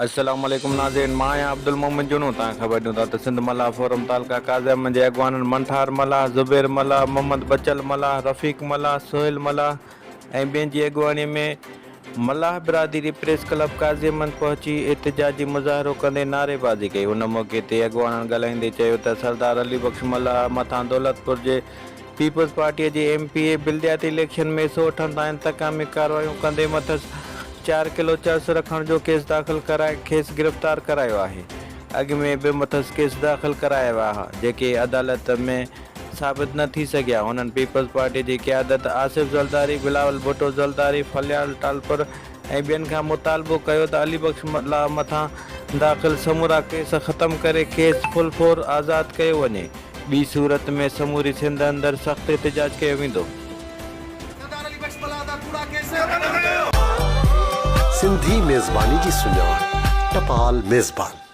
السلام عليڪم ناظرين مان آهيان عبدالمومن جوڻو توهان کي خبر ڏيون ٿا ته سنڌ ملاح فورم تعلقه قاضي احمد جي اڳواڻن منٺار ملاح، زبير ملاح، محمد بچل ملاح، رفيق ملاح، سهيل ملاح ۽ ٻين جي اڳواڻي ۾ ملاح برادري پريس ڪلب قاضي احمد پهچي احتجاجي مظاهرو ڪندي نعريبازي ڪئي ان موقعي تي اڳواڻن ڳالهائيندي چيو ته سردار علي بخش ملاح مٿان دولتپور جي پيپلز پارٽيء جي ايم پي اي بلدياتي اليڪشن ۾ حصو وٺڻ تان انتقامي ڪارروايون ڪندي مٿس چار ڪلو چرس رکڻ جو ڪيس داخل ڪرائي کيس گرفتار ڪرايو آهي. اڳ ۾ به مٿس ڪيس داخل ڪرايا ويا ها جيڪي عدالت ۾ ثابت نه ٿي سگهيا. هنن پيپلز پارٽيء جي قيادت آصف زرداري، بلاول ڀٽو زرداري، فليال ٽالپر ۽ ٻين کان مطالبو ڪيو ته علي بخش ملاح مٿان داخل سمورا ڪيس ختم ڪري کيس فل فور آزاد ڪيو وڃي. ٻي صورت ۾ سموري سنڌ اندر سخت احتجاج ڪيو ويندو. سردار علي بخش ملاح دا ڪوڙا ڪيس ختم ڪيو. سنڌي ميزباني جي سڃاڻ ٽپال ميزبان.